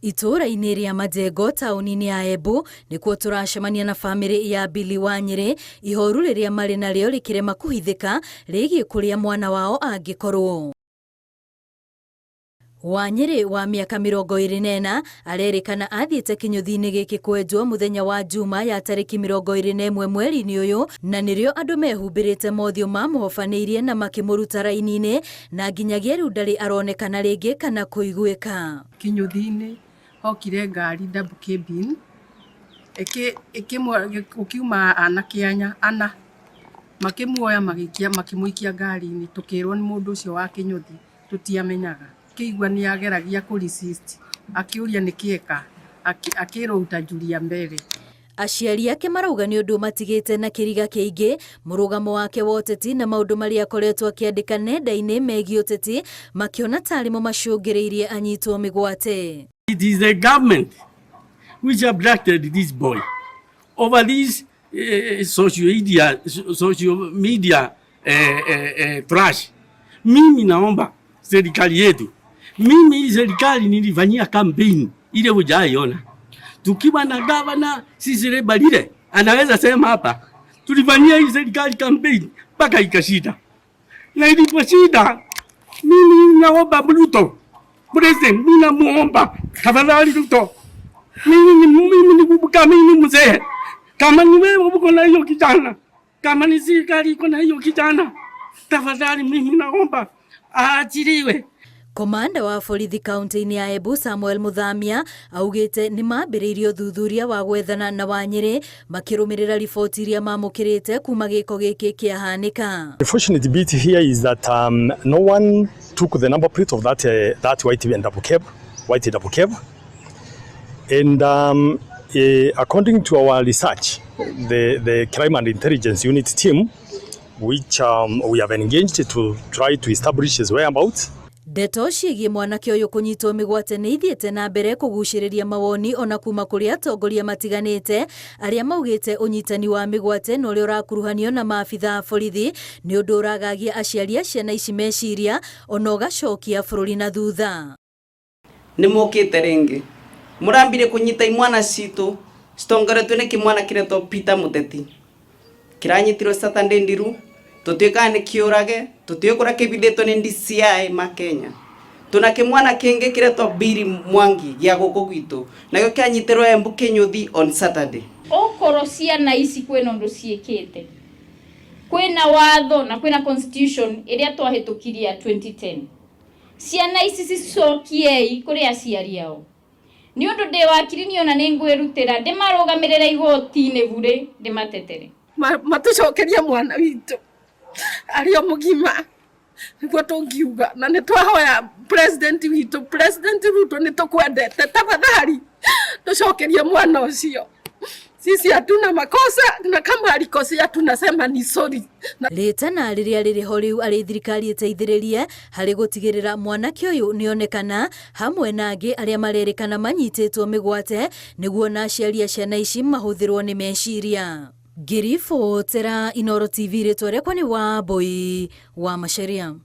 Itũũra-inĩ rĩa Majengo taũni-inĩ ya Embu nĩkuo tũracemania na bamĩrĩ ya Billy Wanyĩrĩ, ihoru rĩrĩa marĩ narĩo rĩkĩrema kũhithĩka rĩgiĩ kũrĩa mwana wao angĩkorwo. Wanyĩrĩ wa mĩaka 24 arerĩkana athiĩte kĩnyũthi-inĩ gĩkĩ kwenjwo mũthenya wa Juma ya tarĩki 21 mweri-inĩ ũyũ na nĩrĩo andũ mehumbĩrĩte mothiũ mamũhobanĩirie na makĩmũruta raini-inĩ na nginyagia rĩu ndarĩ aronekana rĩngĩ kana kũiguĩka. Kĩnyũthi-inĩ hokire ngari double cabin gũkiuma anake ana makĩmuoya magĩikia makĩmũikia ngari-inĩ tũkĩrwo nĩ mũndũ ũcio wa kĩnyũthi tũtiamenyaga. Akĩigua nĩ ageragia kũ resist akĩũria nĩkĩ eka akĩrwo utajulia mbele. Aciari ake marauga nĩ ũndũ ũmatigĩte na kĩriga kĩingĩ, mũrũgamo wake wa ũteti na maũndũ marĩa akoretwo akĩandĩka nenda-inĩ megiĩ ũteti makĩona tarĩ mo macũngĩrĩirie anyitwo mĩgwate. It is the government which abducted this boy over this social media trash. Mimi naomba serikali yetu, mimi hii serikali nilifanyia campaign ile hujaiona, tukiwa na gavana Cecily Mbarire anaweza sema hapa, tulifanyia hii serikali campaign mpaka ikashinda, na iliposhinda, mimi naomba Ruto president, mimi namuomba tafadhali Ruto, mimi ni mimi ni mzee, kama ni wewe uko na hiyo kijana, kama ni serikali iko na hiyo kijana, tafadhali mimi naomba aachiliwe. Komanda wa borithi kaunti-inĩ ya Embu Samuel Muthamia augĩte nĩ mambĩrĩirie ũthuthuria wa gwethana na Wanyĩrĩ makĩrũmĩrĩra riboti iria mamũkĩrĩte kuma gĩko gĩkĩ kĩahanĩka. The fortunate bit here is that no one took the number plate of that white double cab, white double cab. And according to our research, the Crime and Intelligence Unit team, which we have engaged to try to establish his whereabouts, Ndeto ciĩgiĩ mwanake ũyũ kũnyitwo mĩgwate nĩ ithiĩte na mbere kũgucĩrĩria mawoni ona kuma kũrĩ atongoria matiganĩte arĩa maugĩte ũnyitani wa mĩgwate na ũrĩa ũrakuruhanio na maabitha a borithi nĩ ũndũ ũragagia aciari a ciana ici meciria ona ũgacokia bũrũri na thutha. Nĩ mokĩte rĩngĩ mũrambire kũnyita imwana citũ citongoretio nĩ kĩmwana kĩretwo Peter Mũteti kĩranyitirwo Saturday ndiru tũtuĩkaga nĩ kĩũrage tũtiũĩ kũrĩa kĩbithĩtwo nĩ DCI ma Kenya. Tuna kĩmwana kĩngĩ kĩretwo Billy Mwangi gĩa gũkũ gwitũ nakĩo kĩanyitirwo Embu Kĩnyũthi on Saturday. Okorwo ciana ici kwĩna ũndũ ciĩkĩte, kwĩna watho na kwĩna constitution ĩrĩa twahĩtũkirie ya 2010, ciana ici cicokiei kũrĩ aciari ao nĩ ũndũ ndĩ wakiri niona nĩ ngwĩrutĩra ndĩmarũgamĩrĩre igoti-inĩ burĩ ndĩmatetere. Matũcokerie mwana witũ arĩ o mũgima nĩguo tũngiuga, na nĩ twahoya president witũ, President Ruto, nĩ tũkwendete, tafadhali tũcokerie mwana ũcio. Sisi hatuna makosa na kama alikosea tunasema ni sorry. Na Rĩtana rĩrĩa rĩrĩ ho rĩu arĩ thirikari ĩteithĩrĩrie harĩ gũtigĩrĩra mwanake ũyũ nĩonekana hamwe na angĩ arĩa marerĩkana manyitĩtwo mĩgwate nĩguo na aciari a ciana ici mahũthĩrwo nĩ meciria. Ngĩribotera Inooro TV, rĩtwa rĩakwa nĩ Wambui wa Macharia.